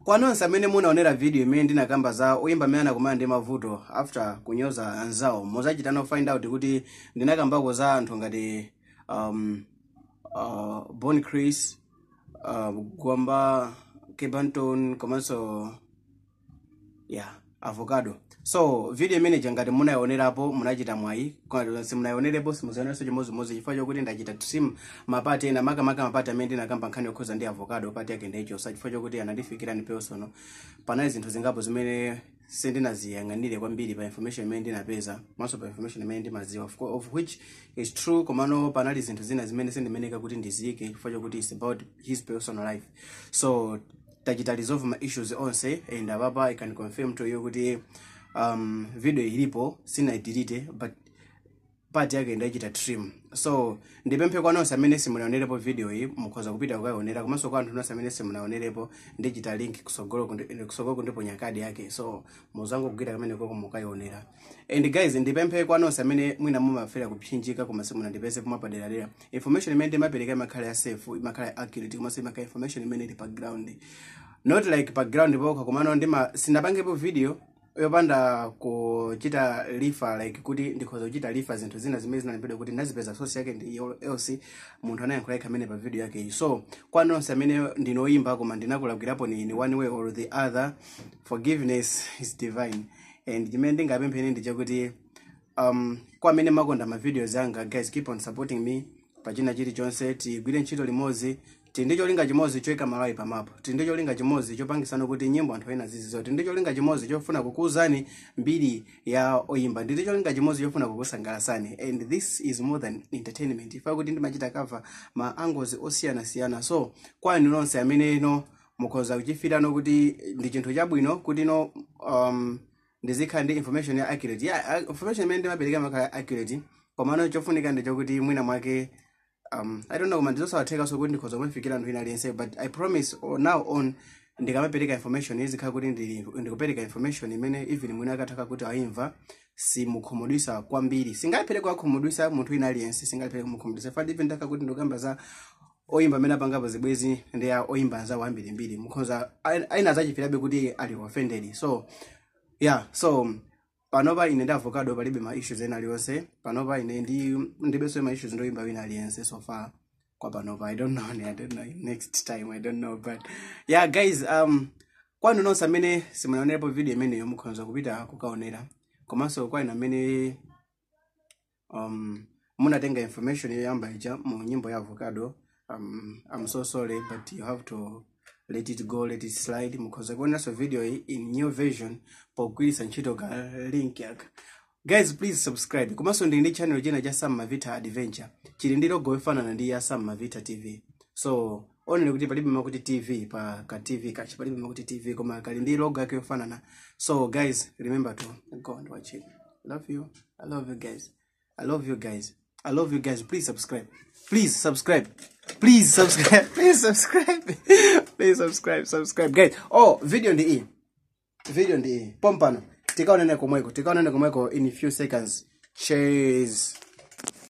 Kwa nonse amene munaonera video imene ndinakamba za oyimba amene anakumana ndi mavuto after kunyoza anzawo, muzachitano find out kuti ndinakambako za anthu ngati Bon Chris, Gwamba, Kebanton komanso, yeah, Avocado. So video imene ngati munayionerapo, munachita mwayi. Koma simunayionerepo, simuzioneranso chimodzimodzi, chifukwa chokuti ndachita trim ma part ena, makamaka ma part amene ndinakamba nkhani yokhuza ndi Avocado. Part yake ndaichosa chifukwa chokuti anandifikira ni personal. Panali zinthu zingapo zimene sindinaziyang'anire kwambiri pa information imene ndinapeza, komanso pa information imene ndimaziwa, of which is true. Komano panali zinthu zina zimene sindimeneka kuti ndiziyike chifukwa chokuti it's about his personal life. So tachita resolve ma issues onse, and apapa I can confirm to you kuti video ilipo, sinayidelete, but part yake ndachita trim. So ndipemphe kwa nonse amene simunaonerepo video iyi, mukhoza kupita kukayionera. Komanso kwa anthu nonse amene simunaonerepo, ndichita link kusogolo kundiponya kadi yake, so muzangogwira kamene koko mukayionera. And guys, ndipemphe kwa nonse amene mwina mumafera kupsinjika koma simunandipeze kumapaderadera, information imene ndimapereka imakhala ya safe, imakhala ya accurate, komanso imakhala information imene ili pa ground. Not like pa ground pokha, komano ndima sinapangepo video yopanda kuchita refer, like kuti ndikhoza kuchita refer zinthu zina zimene zinalembedwa kuti ndazipeza source yake ndi else munthu anayankhula yekha amene pa video yake iyi. So kwa nonse amene ndinoyimba koma ndinakulakwirapo ni in one way or the other, forgiveness is divine. And chimene ndingapempheni ndi chakuti kwa amene makonda ma videos anga, guys, keep on supporting me pachina chilichonse. Tigwire ntchito limodzi. Tili ndi cholinga chimodzi choyika Malawi pamapo. Tili ndi cholinga chimodzi chopangisana kuti nyimbo anthu ena zizizo. Tili ndi cholinga chimodzi chofuna kukuuzani mbiri ya oyimba. Ndi cholinga chimodzi chofuna kukusangalasani, and this is more than entertainment, ifa kuti ndimachita cover ma angles osiyanasiyana. So kwa inu nonse amene no mukhoza kuchifirano kuti ndi chinthu chabwino kuti no ndizikhala ndi information ya accurate, yeah, information imene ndimapereka imakhala accurate. Komano chofunika ndi chokuti mwina mwake, I don't know, koma ndizosawatheka so kuti ndikhoza kumafikira anthu ina aliyense. But I promise, or now on ndikamapereka information izikhala kuti ndikupereka information imene even mwina akathaka kuti ayimva simukhumudwisa kwambiri. Singapereka kukhumudwisa munthu ina aliyense, singapereka kumukhumudwisa fati. Even ndaka kuti ndikamba za oyimba amene apangapo zibwezi ndi ya oyimba anzawo ambirimbiri, mukhoza aina zachifirabe kuti ali offended. So yeah, so panopa ine ndi Avocado palibe ma issues ena aliyonse. Panopa ine ndi ndibenso ma issues ndoyimba wina aliyense so far kwa panopa. I don't know, I don't know next time, I don't know. But yeah, guys, kwanu nonse amene simunaonerepo video imeneyo, mukhoza kupita kukaonera. Komanso kwa inu amene munatenga information yoyamba ija mu nyimbo ya Avocado, I'm so sorry, but you have to let it go, let it slide. Mukhoza kuonanso video iyi in new version pogwiritsa ntchito ka link yaka. Guys, please subscribe. Komanso ndili ndi channel china cha Sam Mavita Adventure, chili ndi logo yofanana ndi ya Sam Mavita TV. So only kuti palibe makuti TV pa ka TV kachi, palibe makuti TV, koma kali ndi logo yake yofanana. So guys, remember to go and watch it. Love you. I love you guys. I love you guys. I love you guys. Please subscribe. Please subscribe. Please subscribe. Please subscribe. Please subscribe. Subscribe, guys. Oh, video ndi iyi. Video ndi iyi. Pompano. Tikaonene komweko. Tikaonene komweko in a few seconds. Cheers.